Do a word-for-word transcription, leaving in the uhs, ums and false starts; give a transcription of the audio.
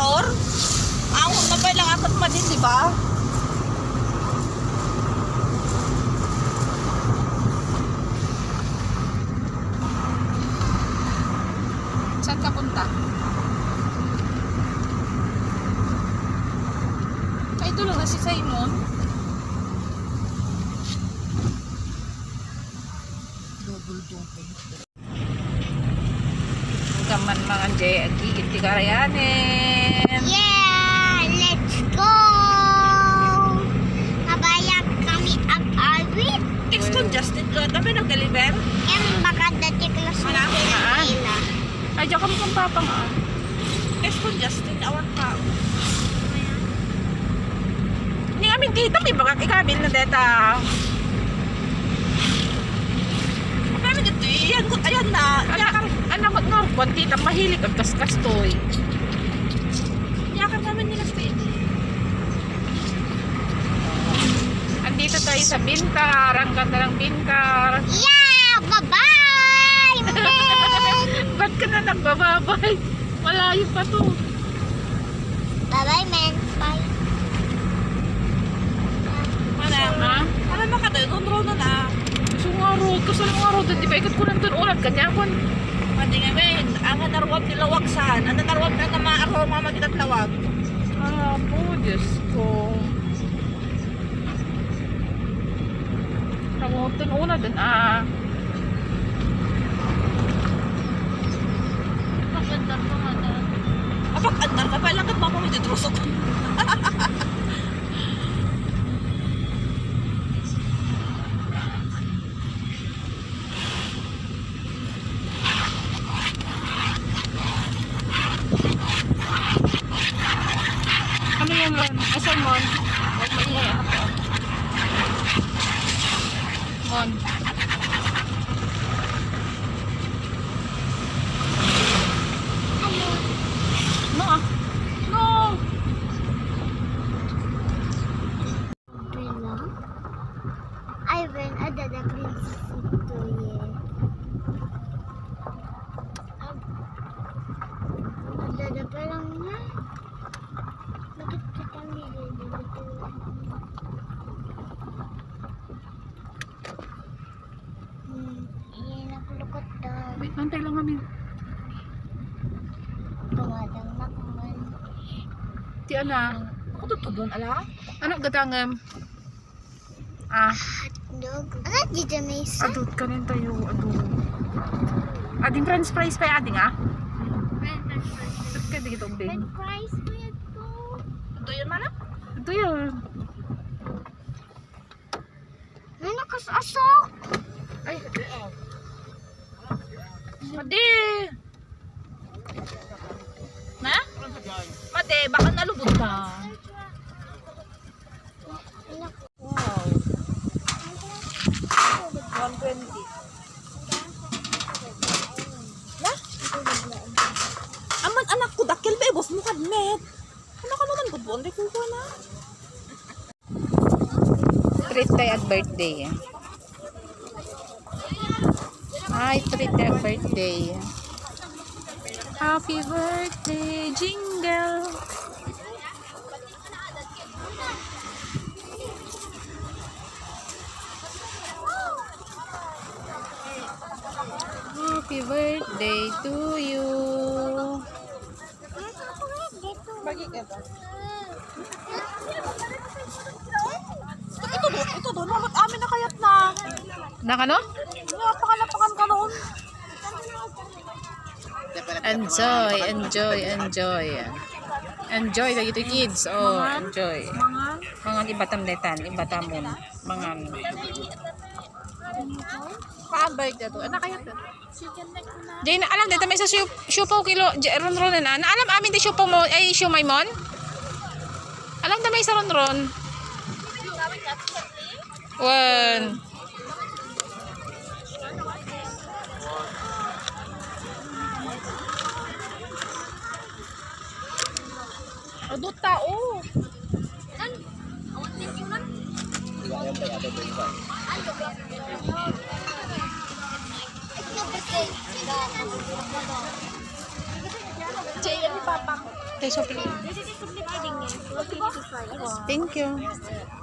Or, ang mabay lang ako madin, di ba? Saan ka punta? Ay, ito lang na si Simon. Double, double. Kaman mga jay, agigit ti karayanen. Yeah, let's go! Mabayag kami ag-awit. Text ko, Justin, ko, tabi nag-deliver? Yung bagad dati ko sa Wala. Manila. Ay, diyan kami kung papa nga. Text ko, Justin, awan pa. Ni amin dito, may bagak ikabil na deta. Pero dito, ayan, ayan na. Anak, anak, no, konti ta mahilig ang kaskastoy. Yakap naman nila sa ini. Andito tayo sa Bintar. Ang ganda ng Bintar. Yeah! Bye-bye, man! Ba't ka na nagbababay? Malayo pa to. Bye-bye, man. Bye. Mana? Ha? Alam mo ka doon, doon, doon na. Gusto nga road. Gusto nga road. Di ba ikot ko nandun unat? Kanya ko. Pati nga, men. Ang naruwag nila wagsan. Ang naruwag na naman ako, mga magitat lawag. Ah, po, Diyos ko. Nangutun una dun, ah. Pag-andar ka nga daan. Ah, pag-andar ka, pailangan mo ako may titrusok. Ano yan, Mon? Asan, Mon? Huwag maingay ako. Mon. No, ah. No. Green lang? Ay, ben, ada da green sisig to, ye. Ag-, ada da pa lang nga. Bakit kita may dito? Hmm, iyan ang kulukot daw. Wait, nantay lang kami. Tumadang na kuman. Ti ala. Ako to doon, ala? Ano, gadangam? Ah. Dog. Ano dito may isa? Adult ka rin tayo, adult. Ading french fries pa yung ading, ah? French fries. Ba't ka dito, Ben? French fries, kuya ko. Ito yun, mana? Ito yun. Ano, kas-asok? Ay. Madi. Na? Madi, baka nalubog ka. Wow. One twenty. Na? Aman, anak ko, dakkel ba, boss mo kadmet. Ano ka naman, good one, kuha na. Treat tayo at birthday. Ay, treat tayo at birthday. Happy birthday, jingle. Happy birthday to you. Bagi ka ba? Ito, ito, ito, ito, ito, amin na kayat na. Na kano? Napakalapakan ka noon. Enjoy, enjoy, enjoy. Enjoy, dagiti kids. Oh, enjoy. Mangan? Mangan, ibatam detan, ibatamon. Mangan. Paabay ka to. Anak, kayat na. Jay, naalam dayta may isa siu-, siupaw kilo, Jay, ronronen, ah. Naalam amin ti siupaw mo, ay, siumay mon? Alam da may isa ronron. Wen. Adu tao. Jay, ano, Papa? Thank you.